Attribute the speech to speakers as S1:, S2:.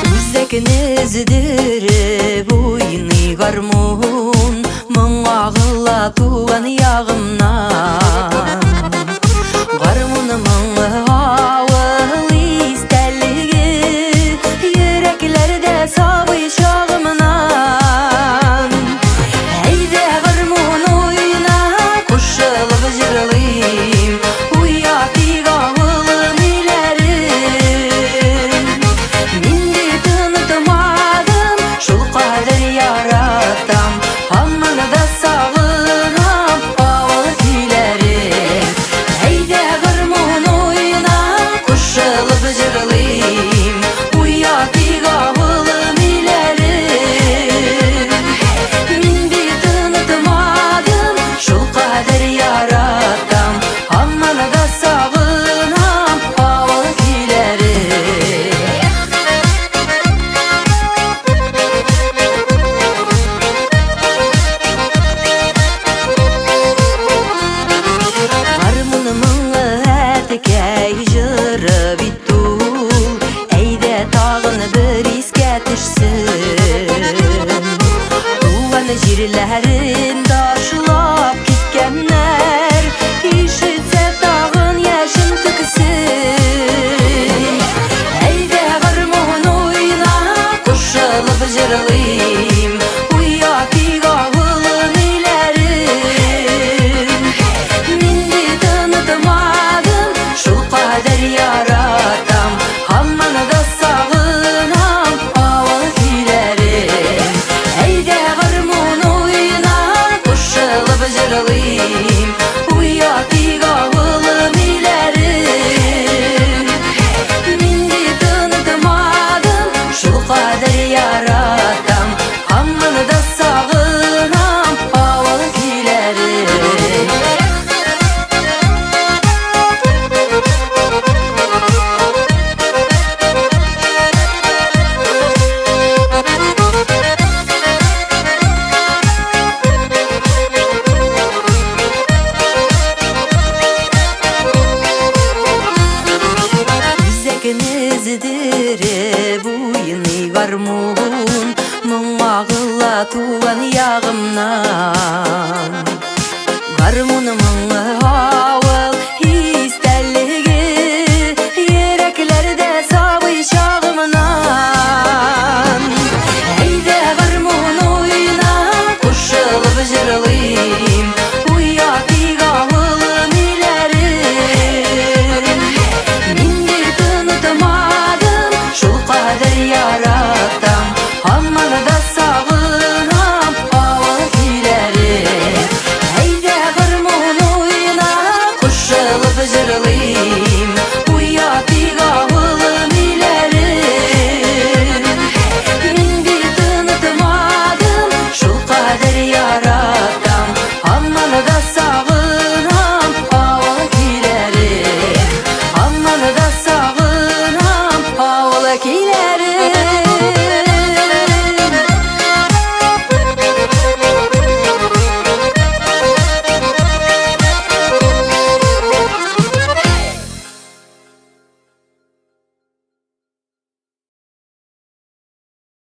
S1: Үзәкне өздереп уйный гармун, Моң агыла туган ягымнан. Гармун моңы авыл истәлеге, Йөрәкләрдә сабый чагымнан. Әйдә, гармун уйна, кушылып җырлыйм, Уятыйк авылым өйләрен. Мин бит онытмадым, шул кадәр яратам, Һаман да сагынам авыл көйләрен. Әйдә, гармун уйна, кушылып җырлыйм, Уятыйк авылым өйләрен. Мин бит онытмадым, шул кадәр яратам, Һаман да сагынам авыл көйләрен. Гармун моңы әткәй җыры бит ул, Әйдә тагын бер искә төшсен. Туган җирләрен ташлап киткәннәр, Ишетсә тагын яшен түксен. Әйдә, гармун уйна, кушылып җырлыйк.